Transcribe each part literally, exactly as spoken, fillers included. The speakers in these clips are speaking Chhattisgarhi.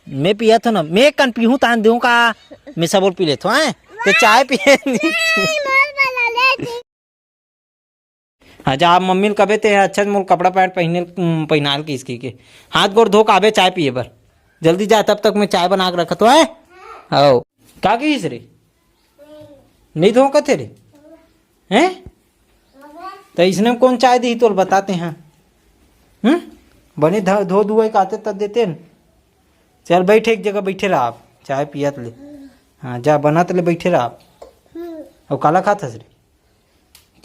मैं पियत हो ना, मैं कन पीहूं तान देहूं का? मैं सबोर पी लेथो, हैं? ते चाय पिए नहीं। हाँ, जा, आप मम्मी ल कबे ते, अच्छा, मोर कपड़ा पैंट पहिने, उम, पहिनाल के इसकी के। हाथ गोड़ धो के आबे चाय पिए बर। जल्दी जा, तब तक मैं चाय बना के रखत हो, हैं? आओ। का कहिस रे? नहीं धो कथे रे? हैं? त इसने कौन चाय दी तोल बताते हैं? हम्म? बने ध-, धो धुआई के आते तब देते न। चल बैठ, एक जगह बैठे रह आप, चाय पियत ले। हाँ, जा बनत ले बैठे रह आप। अउ काला खात हस रे?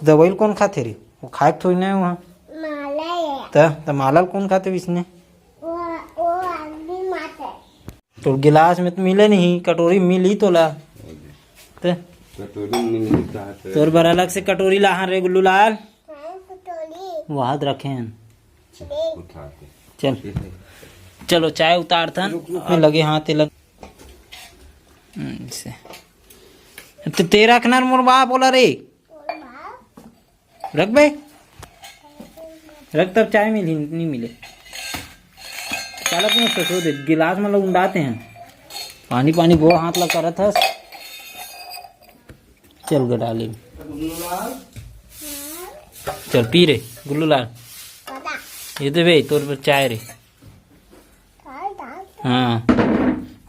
दवाई ल कौन खाथे रे? वो खाए के थोड़ी ना है वहाँ। त, त माला ल कौन खाथे विसने? तोर गिलास में तो मिले नहीं, कटोरी में मिली तोला। ते? कटोरी में नहीं, कहाँ से? तोर बर अलग से कटोरी लाहन रे गुल्लू लाल। हाँ, कटोरी। वहाद रखे हैं। उठा के। चल। चलो, चाय उतार थन। रुक, रुक, में लगे हाथ तेला। हम्म, से। ते, ते रखना मोर बाप बोला रे। रख बे, रख, तब चाय मिली, नहीं मिले। चालक में ससुर दे, गिलास में लोग उंडाते हैं। पानी पानी गोड़ हाथ ला करत हस। चल गे डाली। चल पी रे गुल्लू लाल। ये दे बे, तोर पर चाय रे। हाँ।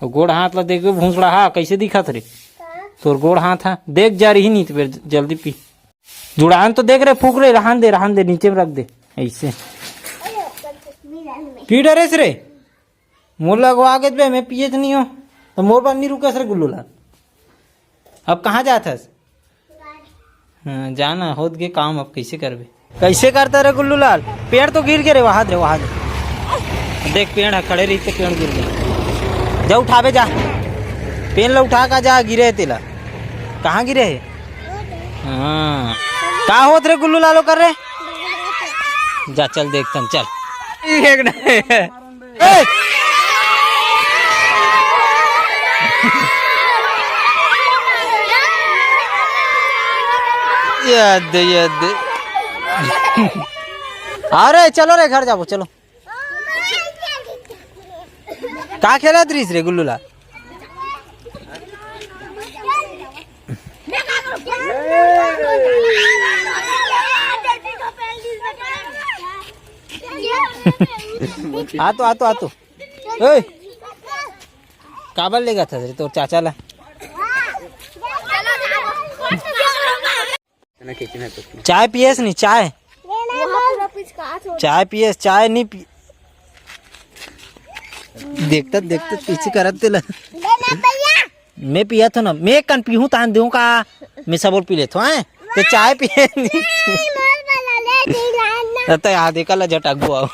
अउ गोड़ हाथ ला देख, भूसड़ा हा, कैसे दिखत रे? तोर गोड़ हाथ हा, देख जा रही नहीं तो फिर जल्दी पी। जुड़ान तो देख रे, फूक रे, रहन दे, रहन दे, नीचे में रख दे, ऐसे। पी डरेस रे, मोर लगवा के बे, मैं पिए तो नहीं हो, तो मोर बार नहीं रुकस रे गुल्लू लाल। अब कहाँ जात हस? हाँ, जाना होत गे काम, अब कैसे करबे? कैसे करता रे गुल्लू लाल? पेड़ तो गिर गे रे, वहाद रे, वहाद। देख, पेड़ है, खड़े रहिते पेड़ गिर गे। जा उठाबे जा, पेड़ ला उठा का जा, गिरे है तेला। कहाँ गिरे है? हाँ, का होत रे गुल्लू लालो कर रे? जा चल देखथन, चल। एक ना। ए! ये दे, ये दे। अरे चलो रे, घर जाबो, चलो। का खेलत रहिस रे गुल्लू ला? आ तो, आ तो, आ तो। ओए, काबर लेगत हस रे तोर चाचा ला? चाय पियस नहीं, चाय? चाय पियस, चाय नहीं पी। देखता, देखता पीछे करत तेला। मैं पियत हो ना, मैं कन पीहूं तान देहूं का? मैं सबोर पी लेथो, हैं? ते चाय पिए नहीं। त याद एकर ला झटकबो आओ।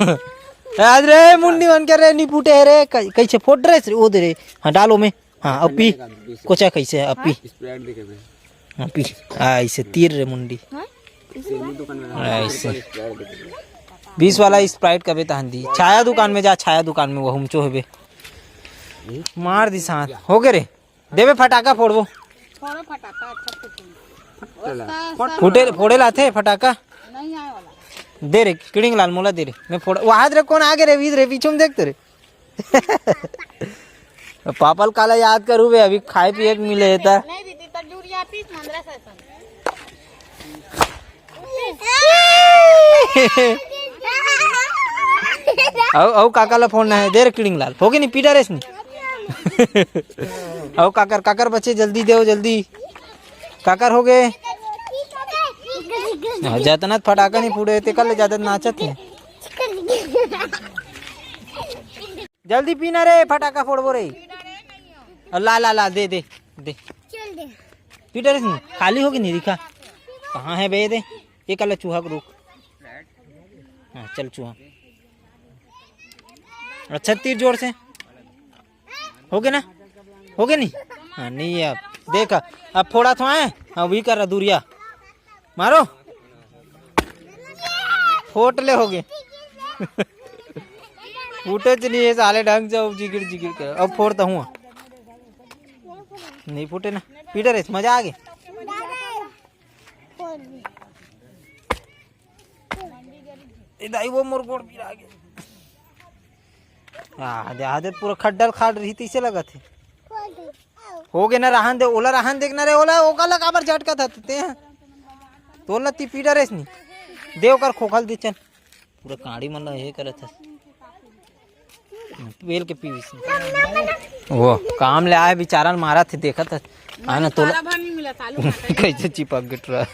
आज रे मुंडी मन के रे, नी फूटे हे रे, कै-, कैसे फोट रे, ओ दे रे। हाँ, डालो में। हाँ, अब पी। कोचा कैसे है, अब पी। Sprite देखे बे। हाँ, पी। आ, ऐसे तीर रे मुंडी। हाँ? ऐसे। Sprite देखे बे। बीस वाला Sprite कबे तहन दी। छाया दुकान में जा, छाया दुकान में वो हुमचो हेबे। मार दी सांस। हो गे रे। देबे फटाका फोड़बो। फोड़ो फटाका, अच्छा फूटे। फूटे, फोड़े लाथे फटाका। नहीं आए वाला। दे रे, किड़िंग लाल मोला दे रे। मैं फोड़, वहाद रे कौन आगे रे, वीर रे, पीछू में देख तो रे। पापल काला याद करू बे, अभी खाए पिए के मिले हे ता। नहीं दीदी, तो जूरिया पीस मंदरा से। अउ, अउ काका ला फोड़ना है, दे रे किड़िंग लाल, होगे नहीं, पी डरेस नहीं। अउ काकर, काकर बचे, जल्दी देव, जल्दी। काकर होगे? हाँ, जतना फटाका नहीं फूटे, तेकर ले ज्यादा नाचत है। जल्दी पीना रे, फटाका फोड़बो रे। ला, ला, ला, दे, दे, दे। चल दे। पी डरेस नहीं, खाली होगे नहीं, दिखा। कहाँ है बे, दे। ये काला चूहा को रुक। हाँ, चल चूहा। अच्छा, तीर जोर से। होगे ना? होगे नहीं? हाँ, नहीं है अब। देख, अब फोड़ा तो आए। हाँ, वही कर रहा, दूरिया। मारो। फोट ले होगे। फूटे च नहीं है साले ढंग से, अब जिगिर जिगिर कर। अब फोड़ता हूँ। नहीं फूटे ना। पी डरेस, मजा आ गया। ए दाई, वो मोर गोड़ पिरा गे। आ दे, आ दे, पूरा खड्डल खाड़ रही तइसे लगत हे। हो गे ना, रहन दे, ओला रहन दे ना रे, ओला, ओका ला काबर झटकत हस ते? तोला ती पी डरेस नी। दे ओकर खोखल दे, चल। पूरा कांड़ी मन ला हे करत हस। पेल के पीबिस। वो काम ले आए, बेचारा ल मारत हे, देखत हस। आना तोला। कइसे चिपक गे टुरा?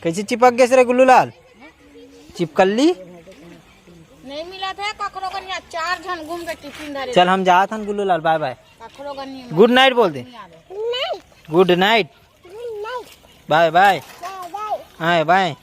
कइसे चिपक गेस रे गुल्लू लाल? चिपकल्ली? नहीं मिलत हे कखरो कनिया, चार झन घूम के टिफिन धरे। चल, हम जात हन गुल्लू लाल, बाय बाय। कखरो कनिया गुड नाइट बोल दे। नहीं आवे। गुड नाइट। बाय बाय। हाँ, बाय।